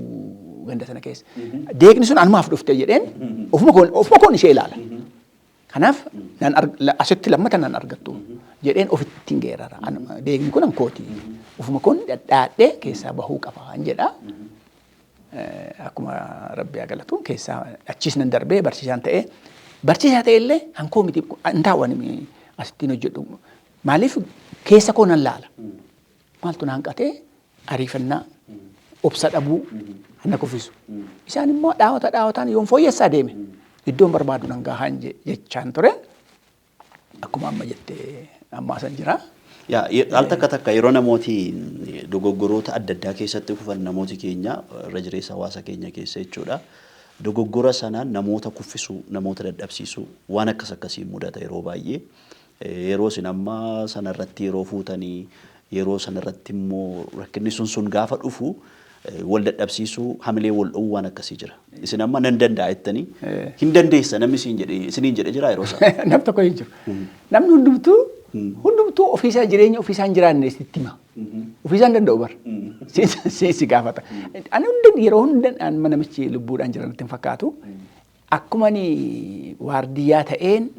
ganda sana keessa. Deegni sun anumaaf dhufte jedheen ofuma koon ishee ilaala. Kanaaf asitti lammata nan argattu jedheen ofitti hin geerara. Deegni kun ankooti. Ofuma koon dhadhaadhee keessaa bahuu qaba jedha. Akkuma Rabbi haa galatu keessaa achiis nan darbee barsiisaan ta'ee, barsiisaa ta'e illee hankoo miti hin taa'u asittiin hojjedhu. Maaliif keessa koo nan laala. Maaltu na hanqatee, ariifannaa, obsa dhabuu na kuffisu. Isaan immoo dhaawata dhaawataan yoon fooyyessaa deeme iddoon barbaadu nan gahaan jechaan ture. Akkuma amma jettee ammaa san jira. Yaa, al takka takka yeroo namooti dogoggoroota adda addaa keessatti kufan, namooti keenya irra jireessa hawaasa keenya keessa jechuudha. Dogoggora sanaan namoota kuffisuu, namoota dadhabsiisuu waan akkas akkasii mudata yeroo baay'ee. Yeroo isin amma sanarratti yeroo fuutanii, yeroo sanarratti immoo rakkinni sun gaafa dhufu wal dadhabsiisuu, hamilee wal dhowwuu waan akkasii jira. Isin amma nan danda'a jettanii hin dandeessa namni siin jedhe isiniin jedhe jira yeroo sana? Nam tokko hin jiru. Namni hundumtuu ofiisaa jireenya ofiisaa hin jiraanne sitti hima. Ofiisaa hin danda'u bar. Si gaafata. Ani hunda yeroo hunda amma namichi lubbuudhaan jiran natti hin fakkaatu. Akkuma ani waardiyyaa ta'een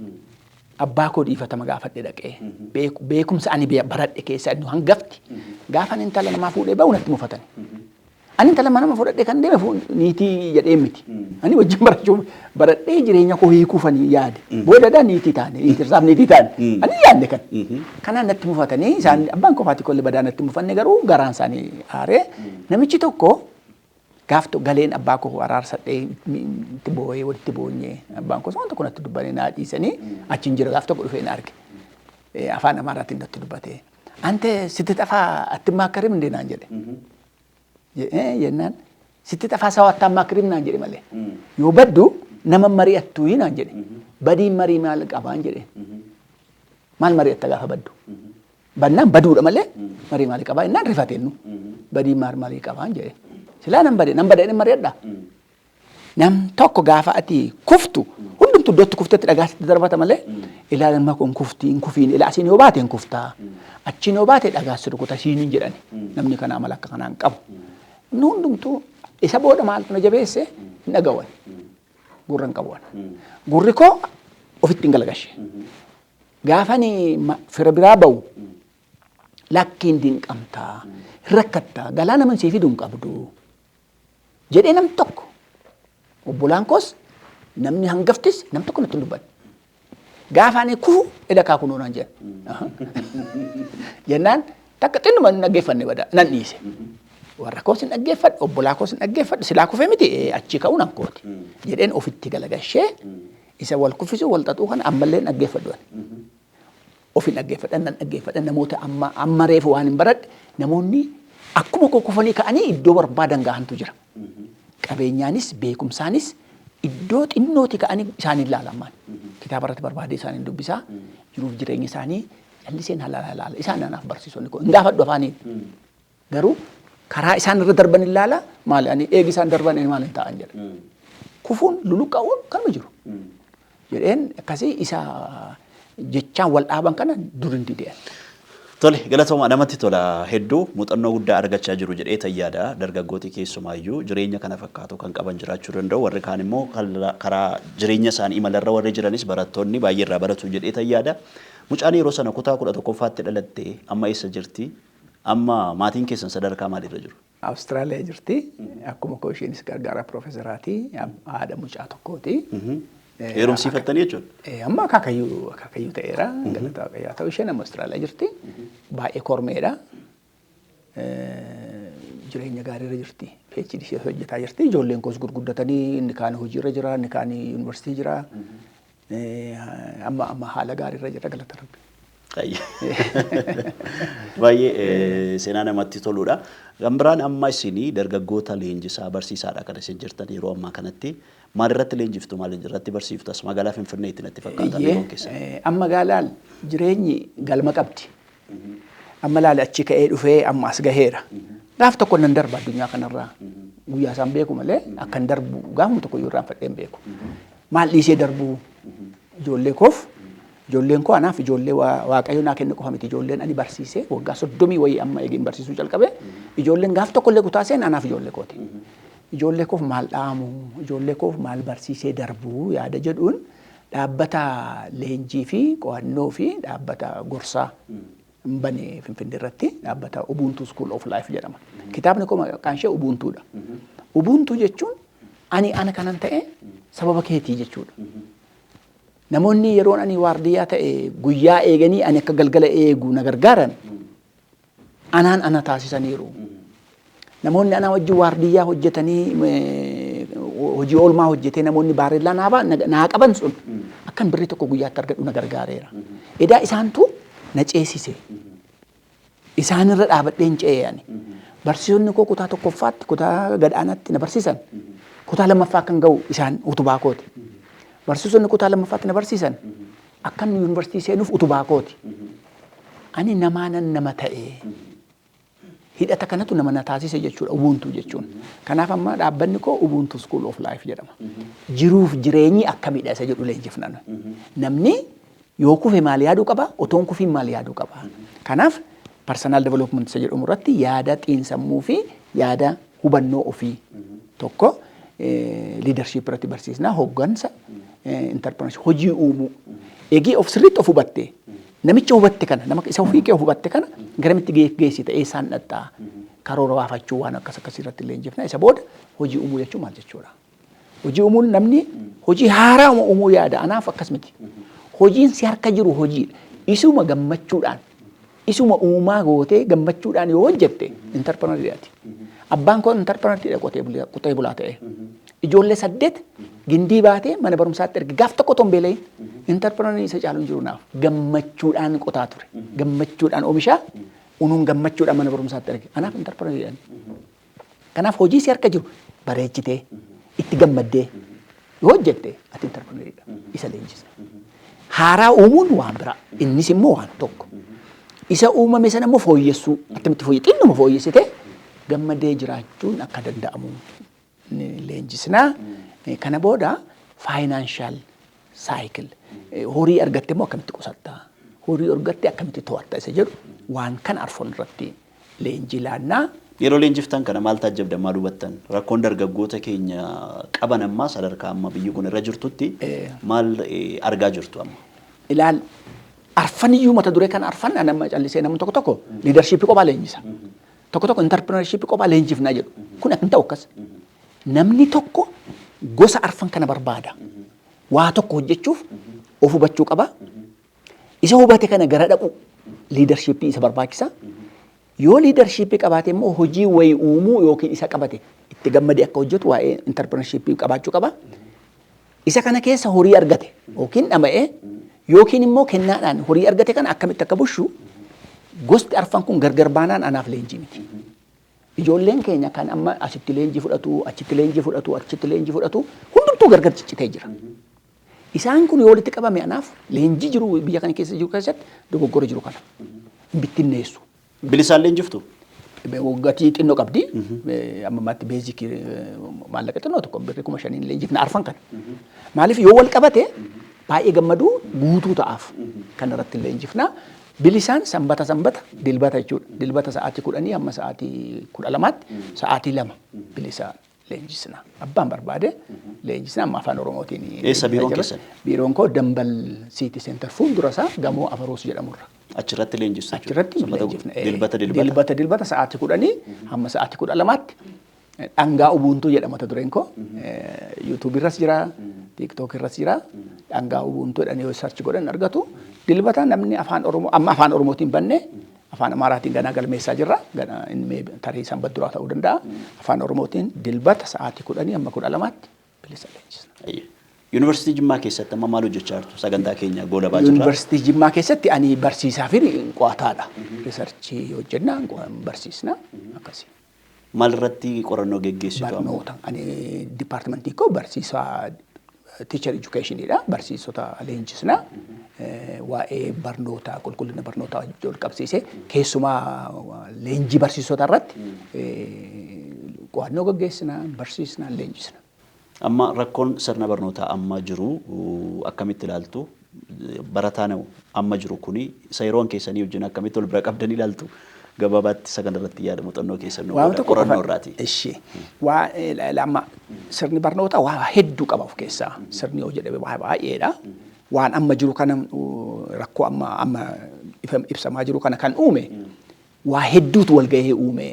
abbaa koo dhiifatama gaafadhe dhaqee, beekumsa ani baradhe keessaa inni hangafti gaafa ani intala namaa fuudhee ba'u natti mufatan. Ani intala nama fudhadhee kan deeme niitii jedhee miti. Ani wajjin barachuu baradhee jireenya koo hiikuufani yaade. Boodadhaa niitii taane, niitirsaaf niitii taane. Ani yaadne kan. Kanaan natti mufatanii isaan, abbaan koo faati kollee badaa natti mufanne, garuu garaan isaanii aaree namichi tokko gaaf galeen abbaa koo araarsadhee itti boo'ee walitti boonyee, abbaan koos waan tokko natti dubbanee naa dhiisanii achiin jira. Gaaf tokko dhufee na arge. Afaan Amaaraatiin natti dubbate. "Ante ስትጠፋ አትማከርም እንዴ?" naan jedhe. Jennaan "ስትጠፋ ሰው አታማክርም" naan jedhe malee. "Yoo baddu nama mari'attu" naan jedhe. "Badiin marii maal qabaan?" jedhe. "Maal mari'atta gaafa baddu? Bannaan baduudha malee marii maalii qabaa?" Jennaan rifateennu. "Badiin maal maalii qabaan?" jedhe. "Silaa nan bade, nan bade inni mari'adha. Nam tokko gaafa ati kuftu hundumtu iddootti kuftetti dhagaa sitti darbata malee ilaalan ma kun kufti hin kufiin, ilaa asiin yoo baate hin kuftaa, achiin yoo baate dhagaa si rukuta" siin hin jedhani. Namni kana amala akka kanaan qabu. Inni hundumtuu isa booda maaltu na jabeesse hin dhagawan. Gurra hin qabuwan. Gurri koo ofitti hin galagashe. Gaafani fira biraa ba'u, "Lakkiin dinqamtaa, rakkattaa, galaa nama sii fiduu hin qabdu" jedhee nam tokko, obbolaan koos, namni hangaftis, nam tokko natti hin dubbanne. Gaafa ani kufu "Eda kaa kunoo" naan jedhan. Jennaan takka xinnuma hin dhaggeeffanne, bada nan dhiise. Warra koos hin dhaggeeffadhu, obbolaa koos hin dhaggeeffadhu, silaa kufee miti achii ka'uun hankooti. Jedheen ofitti galagashee isa wal kuffisuu wal xaxuu kana ammallee hin dhaggeeffadhu ani. Of hin dhaggeeffadhan, nan dhaggeeffadhan namoota amma amma reefu waan hin baradhe, namoonni akkuma koo kufanii ka'anii iddoo barbaadan gahantu jira. Qabeenyaanis beekumsaanis iddoo xinnooti ka'anii isaaniin ilaalamaan. Kitaaba irratti barbaadee isaaniin dubbisaa, jiruuf jireenya isaanii calliseen halaala ilaala. Isaan anaaf barsiisonni koo hin gaafadhu afaaniin. Garuu karaa isaan irra darban ilaala, maali ani eegi isaan darban ani maal hin ta'an jedha. Kufuun luluqqa'uun kanuma jiru. Jedheen akkasii isa jechaan wal dhaaban kana dur hin didean. Tole, galatoomaa, namatti tola hedduu, muuxannoo guddaa argachaa jiru jedhee tayyaada. Dargaggooti keessumaayyuu jireenya kana fakkaatu kan qaban jiraachuu danda'u, warri kaan immoo karaa jireenya isaanii imalarra warri jiranis barattoonni baay'ee irraa baratu jedhee tayyaada. Mucaan yeroo sana kutaa 11ffaatti dhalatte amma eessa jirti? Amma maatiin keessan sadarkaa maaliirra jiru? Awustiraaliyaa jirti. Akkuma koo isheenis gargaaraa piroofesaraati. Haadha mucaa tokkooti. Heerumsiifattanii jechuudha? Amma akaakayyuu ta'eera. Galata Waaqayyoo haa ta'u, isheen amma Awustiraaliyaa jirti. Baay'ee kormeedha. Jireenya gaariirra jirti. PhD ishee hojjetaa jirti. Ijoolleen koos gurguddatanii inni kaan hojiirra jira, inni kaan yuunivarsiitii jira. Amma haala gaariirra jira, galata Rabbi. Baay'ee seenaa namatti toludha. Kan biraan amma isinii dargaggoota leenjisaa barsiisaadha kan isin jirtan. Yeroo ammaa kanatti maal irratti leenjiftu, maal irratti barsiiftu? As magaalaa Finfinneetti natti fakkaata biiroon keessan. Amma gaalaal jireenyi galma qabdi. Amma laali, achi ka'ee dhufee amma as gaheera. Gaaf tokko nan darba addunyaa kanarraa. Guyyaa isaan beeku malee akkan darbu gaafuma tokko iyyuu irraanfadhee hin beeku. Maal dhiisee darbuu? Ijoollee koof, ijoolleen koo anaaf ijoollee Waaqayyo naa kenne qofa miti, ijoolleen ani barsiisee waggaa 30 wayii amma eegeen barsiisuu jalqabe, ijoolleen gaaf tokko illee kutaa seen anaaf ijoollee kooti. Ijoollee koof maal dhaamu, ijoollee koof maal barsiisee darbuu yaada jedhuun dhaabbata leenjii fi qo'annoo fi dhaabbata gorsaa hin bane Finfinnee irratti, dhaabbata Ubuntu School of Life jedhama. Kitaabni koo maqaan ishee Ubuntuudha. Ubuntu jechuun ani ana kanan ta'e sababa keetii jechuudha. Namoonni yeroon ani waardiyyaa ta'e guyyaa eeganii ani akka galgala eegu na gargaaran anaan ana taasisaniiru. Namoonni anaa wajjin waardiyyaa hojjetanii, hojii oolmaa hojjetee, namoonni baarellaa naa qaban sun akkan birrii tokko guyyaatti argadhu na gargaareera. Edaa isaantu na ceesise. Isaanirra dhaabadhee hin ce'e ani. Barsiisonni koo kutaa tokkoffaatti, kutaa gadhaanaatti na barsiisan. Kutaa lammaffaa akkan ga'u isaan utubaa kooti. Barsiisonni kutaa lammaffaatti na barsiisan akkan yuunivarsiitii seenuuf utubaa kooti. Ani namaanan nama ta'e. Hidhata kanatu nama na taasise jechuudha Ubuntu jechuun. Kanaaf amma dhaabbanni koo Ubuntu School of Life jedhama. Jiruuf jireenyi akkamidha isa jedhu leenjifna nuyi. Namni yoo kufe maal yaaduu qaba? Otoon kufiin maal yaaduu qaba? Kanaaf personal development isa jedhamu irratti yaada xiinsammuu fi yaada hubannoo ofii tokko, leadership irratti barsiisna, hooggansa, entrepreneurship, hojii uumuu. Eegii of sirriitti of hubatte, namicha hubatte kana, nama isa ofii kee of hubatte kana garamitti geessita, eessaan dhaqxaa, karoora baafachuu, waan akkas akkasii irratti leenjifna. Isa booda hojii uumuu jechuun maal jechuudha? Hojii uumuun namni hojii haaraa uumuu yaada, anaaf akkas miti. Hojiin si harka jiru hojiidha. Isuma gammachuudhaan, isuma uumaa gootee gammachuudhaan yoo hojjette entrepreneuriidhaati. Abbaan koo entrepreneuriidha, qotee bulaa ta'e. Ijoollee saddeet gindii baatee mana barumsaatti erge gaaf tokko otoo hin beelayin. Entrepreneurii isa caalu hin jiru naaf. Gammachuudhaan qotaa ture. Gammachuudhaan oomishaa unuun gammachuudhaan mana barumsaatti erge. Anaaf entrepreneuriidha. Kanaaf hojii si harka jiru bareechitee itti gammaddee yoo hojjette ati entrepreneuriidha. Isa leenjisna. Haaraa uumuun waan biraa. Innis immoo waan tokko. Isa uumame sana immoo fooyyessuu. Akkamitti fooyyee xinnuma fooyyessitee gammadee jiraachuun akka danda'amu ni leenjisna. Kana booda financial cycle, horii argatte immoo akkamitti qusatta, horii argatte akkamitti to'atta isa jedhu, waan kana arfon irratti leenjii laannaa. Yeroo leenjiftan kana maal taajjabdan, maal hubattan? Rakkoon dargaggoota keenya qaban amma sadarkaa amma biyyi kun irra jirtutti maal argaa jirtu amma? Ilaal, arfan iyyuu mata duree kana arfan ani amma callisee, namni tokko tokko leadershipii kophaa leenjisa. Tokko tokko entrepreneurshipii kophaa leenjifnaa jedhu. Kun akka hin ta'u akkas. Namni tokko gosa arfan kana barbaada. Waa tokko hojjechuuf of hubachuu qaba. Isa hubate kana gara dhaqu leadershipii isa barbaachisa. Yoo leadership qabaate immoo hojii wayii uumuu yookiin isa qabate itti gammadee akka hojjetu waa'ee entrepreneurship qabaachuu qaba. Isa kana keessa horii argate yookiin dhama'ee yookiin immoo kennaadhaan horii argate kana akkamitti akka bushu, gosti arfan kun gargar baanaan anaaf leenjii miti. Ijoolleen keenya kan amma asitti leenjii fudhatu, achitti leenjii fudhatu, achitti leenjii fudhatu, hundumtuu gargar ciccitee jira. Isaan kun yoo walitti qabame anaaf leenjii jiru biyya kana keessa jiru keessatti dogoggora jiru kana hin bittinneessu. Bilisaan leenjiftu? Gatii xinnoo qabdi. Amma ammaatti basic maallaqa xinnoo tokko birrii 5,000n leenjifna arfan kana. Maaliif, yoo wal qabate baay'ee gammaduu guutuu ta'aaf kan irratti leenjifna. Bilisaan sanbata sanbata, dilbata jechuudha. Dilbata sa'aatii 10 hamma sa'aatii 12tti sa'aatii 2 bilisaan leenjisna. Abbaan barbaade leenjisna, amma afaan Oromootiin. Eessa biiroon keessan? Biiroon koo Dambal City Center fuuldura isaa gamoo Afaroos jedhamurra. Achirratti leenjistu jechuudha. Achirratti Sanbata leenjifna. Dilbata dilbata. Dilbata dilbata sa'aatii 10 hamma sa'aatii 12tti. Dhangaa Ubuntu jedhama mata dureen koo. YouTube irras jira, TikTok irras jira. Dhangaa Ubuntu jedhanii yoo search godhan argatu. Dilbata namni afaan Oromoo, amma afaan Oromootiin banne, afaan Amaaraatiin ganaa galmeessaa jirra. Ganaa inni tarii sanbata duraa ta'uu danda'a. Afaan Oromootiin dilbata sa'aatii 10 hamma 12tti bilisa leenjisna. Yuunivarsiitii Jimmaa keessatti amma maal hojjechaa jirtu? Sagantaa keenya goolabaa jirra. Yuunivarsiitii Jimmaa keessatti ani barsiisaa fi qo'ataadha. Research hojjenna, barsiisna akkasii. Maal irratti qorannoo geggeessitu amma? Barnoota. Ani department koo barsiisaa teacher educationidha. Barsiisota leenjisna. Waa'ee barnoota, qulqullina barnootaa wal qabsiisee, keessumaa leenjii barsiisota irratti qo'annoo gaggeessina, barsiisna, leenjisna. Amma rakkoon sirna barnootaa amma jiru akkamitti ilaaltu? Barataan amma jiru kuni isa yeroon keessanii wajjin akkamitti wal bira qabdanii ilaaltu? Gabaabaatti isa kanarratti yaada muuxannoo keessan nu Waan qooda tokko qorannoo qofa irraati. Ishi. Waa amma sirni barnootaa waa hedduu qaba of keessaa. Sirni yoo jedhame waa baay'eedha. Waan amma jiru kana, rakkoo amma ibsamaa jiru kana kan uume waa hedduutu wal gahee uume.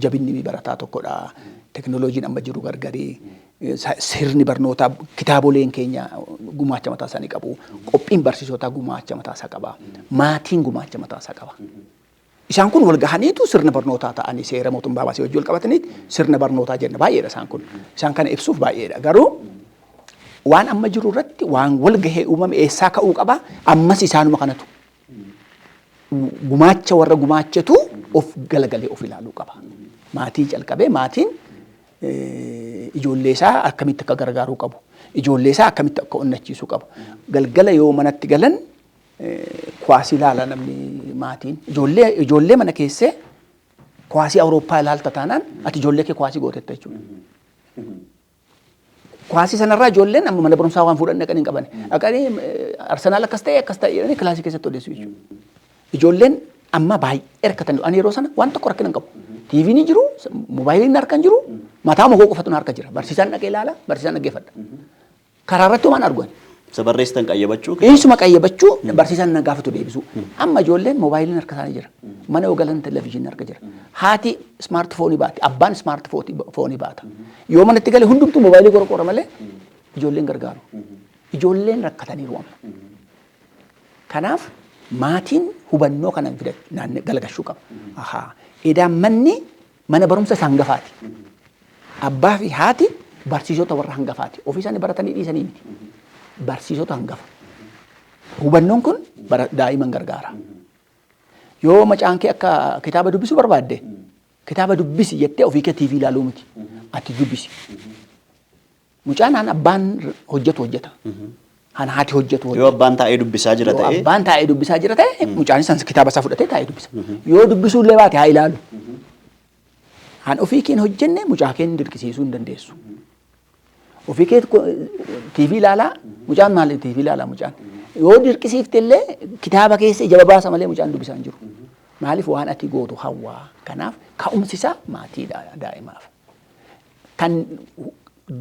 Jabinni barataa tokkodha. Teknooloojiin amma jiru gargarii. Sirni barnootaa, kitaaboleen keenya gumaacha mataa isaanii qabu. Qophiin barsiisotaa gumaacha mataa isaa qaba. Maatiin gumaacha mataa isaa qaba. Isaan kun wal gahaniitu sirna barnootaa ta'anii seera mootummaa baasee hojii wal qabataniit sirna barnootaa jenna. Baay'eedha isaan kun. Isaan kana ibsuuf baay'eedha. Garuu waan amma jiru irratti waan wal gahee uumame eessaa ka'uu qaba? Ammas isaanuma kanatu. Gumaacha warra gumaachatu of galagalee of ilaaluu qaba. Maatii calqabee, maatiin ijoollee isaa akkamitti akka gargaaruu qabu. Ijoollee isaa akkamitti akka onnachiisuu qabu. Galgala yoo manatti galan kuwaasii ilaala namni maatiin. Ijoollee mana keessee kuwaasii Awurooppaa ilaalta taanaan ati ijoollee kee kuwaasii gootetta jechuudha. Kuwaasii sanarraa ijoolleen amma mana barumsaa waan fuudhan dhaqanii hin qaban. Dhaqanii Arsenaal akkas ta'e, akkas ta'e jedhanii kilaasii keessatti odeessu jechuudha. Ijoolleen amma baay'ee rakkatan. Ani yeroo sana waan tokko rakkina hin qabu. TV'n hin jiru, moobaayiliin harka hin jiru, mataa koo qofatu harka jira. Barsiisaan dhaqee ilaala, barsiisaan dhaggeeffadha. Karaa irratti waan argu ani. Isa barreessitan qayyabachuu. Isuma qayyabachuu, barsiisaan na gaafatu deebisuu. Amma ijoolleen moobaayiliin harka isaanii jira. Mana yoo galan televezyiiniin harka jira. Haati smartphone baati, abbaan smartphone baata. Yoo manatti gale hundumtuu moobaayilii qorqora malee ijoolleen gargaaru. Ijoolleen rakkataniiru amma. Kanaaf maatiin hubannoo kana naannoo galagashuu qaba. Ahaa. Edaan manni mana barumsa isa hangafaati. Abbaa fi haati barsiisota warra hangafaati. Ofii isaanii baratanii dhiisanii miti. Barsiisota hangafa. Hubannoon kun daa'iman gargaara. Yoo macaan kee akka kitaaba dubbisuu barbaadde, kitaaba dubbisi jettee ofii kee TV ilaaluu miti. Ati dubbisi. Mucaan haan abbaan hojjetu hojjeta. Haan haati hojjetu Yoo hojjeta. abbaan taa'ee dubbisaa jira Yoo ta'e abbaan taa'ee dubbisaa jira ta'e, mucaan isaan kitaaba isaa fudhatee taa'ee dubbisa. Yoo dubbisuu illee baate haa ilaalu. Haan ofii keen hojjenne mucaa keen dirqisiisuu hin dandeessu. Ofii kee TV ilaalaa, mucaan maal TV ilaalaa mucaan. Yoo dirqisiifte illee kitaaba keessa ija babaasa malee mucaan dubbisaa hin jiru. Maaliif, waan ati gootu hawwaa. Kanaaf ka'umsi isaa maatiidha daa'imaaf. Kan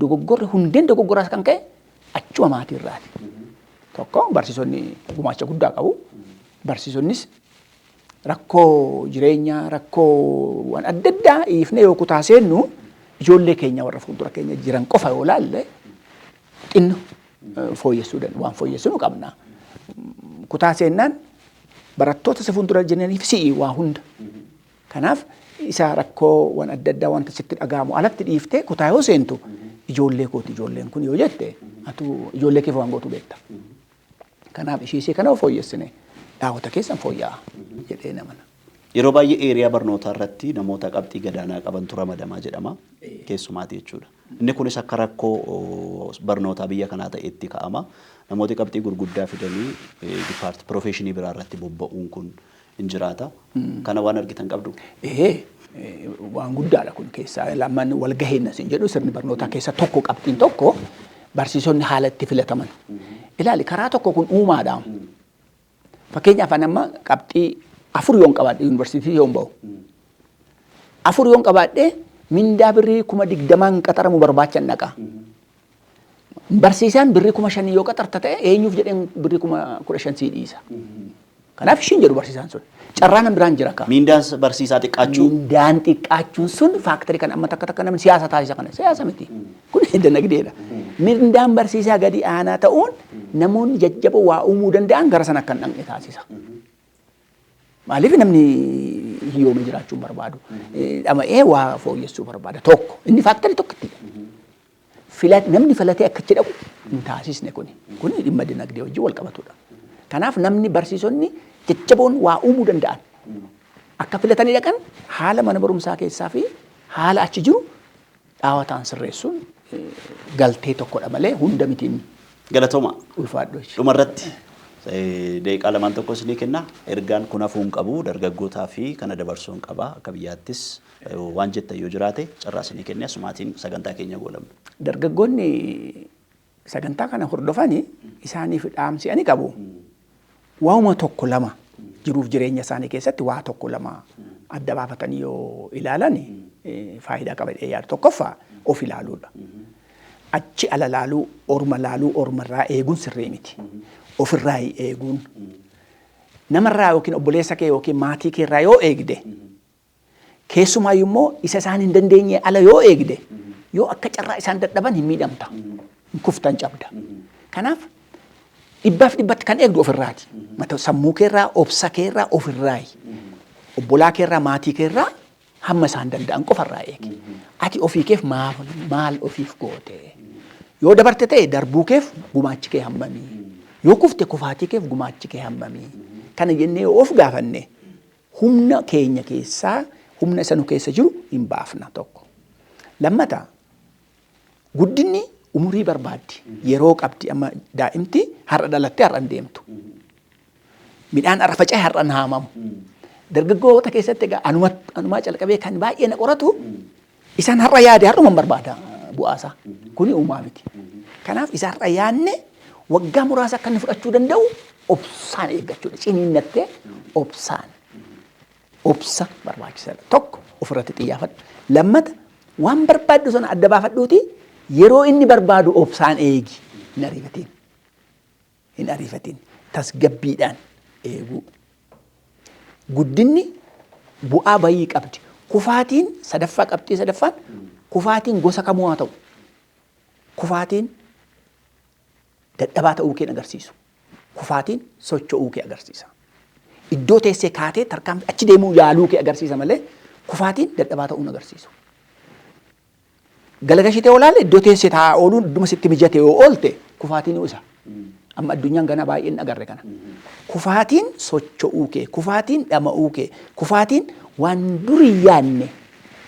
dogoggorri, hundeen dogoggoraas kan ka'e achuma maatii irraati. Tokko, barsiisonni gumaacha guddaa qabu. Barsiisonnis rakkoo jireenyaa, rakkoo waan adda addaa dhiifnee yoo kutaa seennu, ijoollee keenya warra fuuldura keenya jiran qofa yoo laalle xinno fooyyessuu waan fooyyessuu nu qabna. Kutaa seennaan Barattoota isa fuuldura jiraniif si'i waa hunda. Kanaaf isa rakkoo waan adda addaa wanta sitti dhaga'amu alatti dhiiftee kutaa yoo seentu, ijoollee kooti ijoolleen kun yoo jette, atu ijoollee keef waan gootu beekta. Kanaaf ishee kana fooyyessine dhaawata keessan fooyya'a jedhee namana. Yeroo baay'ee area barnootaa irratti namoota qabxii gadaanaa qabantu ramadamaa jedhama. Keessumaati jechuudha. Inni kunis akka rakkoo barnootaa biyya kanaa ta'etti ka'ama. Namooti qabxii gurguddaa fidanii depart professionii biraa irratti bobba'uun kun hin jiraata. Kana waan argitan qabdu? Ee, waan guddaadha kun. Keessaa lamaan wal gaheenna sin jedhu, sirni barnootaa keessa tokko qabxiin tokko barsiisonni haala itti filataman. Ilaali, karaa tokko kun uumaadha. Fakkeenyaaf ani amma qabxii 4 yoon qabaadhe, yuunivarsiitii yoon ba'u, 4 yoon qabaadhe, mindaa birrii 20,000 qaxaramu barbaachan dhaqa. Barsiisaan birrii 5,000 yoo qaxarta ta'e, eenyuuf jedheen birrii 15,000 sii dhiisa? Kanaaf ishiin jedhu barsiisaan sun. Carraa nan biraan jira kaa. Mindaan barsiisaa xiqqaachuu. Mindaan xiqqaachuun sun factorii kan amma takka takka namni siyaasa taasisa, kana siyaasa miti. Kun dinagdeedha. Mindaan barsiisaa gadi aanaa ta'uun namoonni jajjaboo waa uumuu danda'an gara sana akka hin dhaqne taasisa. Maaliif? Namni hiyyoomee jiraachuu hin barbaadu. Dhama'ee waa fooyyessuu barbaada. Tokko inni factorii tokkittidha. Namni filatee akka achi dhaqu hin taasisne kuni. Kuni dhimma dinagdee wajjin wal qabatudha. Kanaaf namni barsiisonni jajjaboon waa uumuu danda'an akka filatanii dhaqan haala mana barumsaa keessaa fi haala achi jiru dhaawataan sirreessuun galtee tokkodha malee hunda mitiin. Galatooma. Ulfaadhu. Dhumarratti daqiiqaa lamaan tokko isinii kenna. Ergaan kun hafuu hin qabu, dargaggootaa fi kana dabarsuu hin qaba. Akka biyyaattis waan jettan yoo jiraate carraa isinii kenne, asumaatiin sagantaa keenya goolabna. Dargaggoonni sagantaa kana hordofani isaaniif dhaamsi ani qabu waanuma tokko lama, jiruuf jireenya isaanii keessatti waa tokko lama adda baafatanii yoo ilaalan faayidaa qaba jedhee yaadu. Tokkoffaa, of ilaaluudha. Achi ala laaluu, orma laaluu, ormarraa eeguun sirrii miti. Ofirraa eeguun, namarraa yookiin obboleessa kee yookiin maatii kee irraa yoo eegde, keessumaayyuu immoo isa isaan hin dandeenye ala yoo eegde, yoo akka carraa isaan dadhaban hin miidhamta. Hin kuftan, cabda. Kanaaf dhibbaaf dhibbatti kan eegdu ofirraati. Mata sammuu keerraa, obsa keerraa, ofirraayi. Obbolaa keerraa, maatii keerraa hamma isaan danda'an qofarraa eegi. Ati ofii keef maal ofiif goote? Yoo dabarte ta'e darbuu keef gumaachi kee hammamii? Yoo kufte kufaatii keef gumaachi kee hammamii? Kana jennee yoo of gaafanne humna keenya keessaa, humna isa nu keessa jiru hin baafna, tokko. Lammata, guddinni umurii barbaaddi. Yeroo qabdi. Amma daa'imti har'a dhalattee har'a hin deemtu. Midhaan har'a faca'e har'a hin haamamu. Dargaggoota keessatti egaa anumaa calqabee kan baay'ee na qoratu isaan har'a yaade har'uma hin barbaada bu'aasaa. Kuni uumaa miti. Kanaaf isa har'a yaadne waggaa muraasa akka inni fudhachuu danda'u obsaan eeggachuudha. Ciniinnattee obsaan, obsa barbaachisaadha. Tokko, ofirratti xiyyaafadhu. Lammata, waan barbaaddu sana adda baafadhuuti yeroo inni barbaadu obsaan eegi. Hin ariifatiin. Hin ariifatiin. Tasgabbiidhaan eeguu. Guddinni bu'aa bayii qabdi. Kufaatiin sadaffaa, qabxii sadaffaan, kufaatiin gosa kamuu haa ta'u. Kufaatiin dadhabaa ta'uu kee agarsiisu. Kufaatiin socho'uu kee agarsiisa. Iddoo teessee kaatee tarkaanfii achi deemuu yaaluu kee agarsiisa malee kufaatiin dadhabaa ta'uu hin agarsiisu. Galagashitee olaalle iddoo teessee taa'aa ooluun, idduma sitti mijate yoo oolte kufaatiin isa. Amma addunyaan ganaa baay'een agarre kana. Kufaatiin socho'uu kee, kufaatiin dhama'uu kee, kufaatiin waan durii yaadne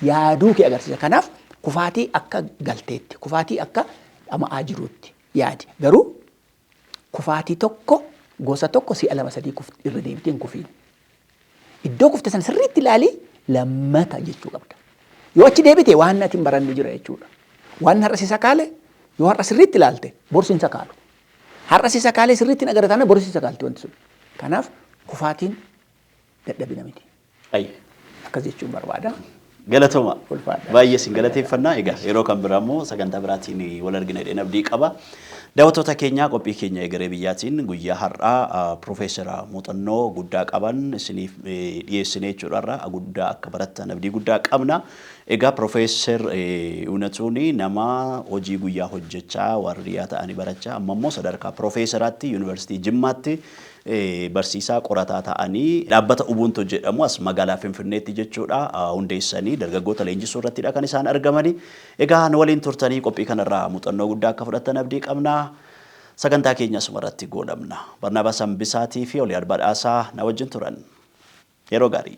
yaaduu kee agarsiisa. Kanaaf kufaatii akka galteetti, kufaatii akka dhama'aa jiruutti yaadi. Garuu kufaatii tokko, gosa tokko si'a lama sadii irra deebitee hin kufiin. Iddoo kufte sana sirriitti ilaalii lammata jechuu qabda. Yoo achi deebite waan ati hin baranne jira jechuudha. Waan har'a si sakaale yoo har'a sirriitti ilaalte boru si hin sakaalu. Har'a si sakaalee sirriitti hin agarre taanaan boru si sakaalti wanti sun. Kanaaf kufaatiin dadhabina miti. Akkas jechuun barbaada. Galatooma. Ulfaadha. Baay'ee isin galateeffannaa. Egaa yeroo kan biraa immoo sagantaa biraatiin wal argina jedheen abdii qaba. Daawwattoota keenyaa, qophii keenya egeree biyyaatiin guyyaa har'aa piroofeesara muuxannoo guddaa qaban isiniif dhiyeessine jechuudha, irraa guddaa akka barattan abdii guddaa qabna. Egaa piroofeesar Iwunatuun nama hojii guyyaa hojjechaa, waardiyyaa ta'anii barachaa, amma immoo sadarkaa piroofeesaraatti yuunivarsiitii Jimmaatti Barsiisaa qorataa ta'anii dhaabbata Ubuntu jedhamu as magaalaa Finfinneetti jechuudha hundeessanii dargaggoota leenjisuu irrattidha kan isaan argamani. Egaa nu waliin turtanii qophii kanarraa muuxannoo guddaa akka fudhattan abdii qabna. Sagantaa keenya asuma irratti goolabna. Barnaabaas Hambisaatii fi Oliyaad Badhaasaa na wajjin turan. Yeroo gaarii.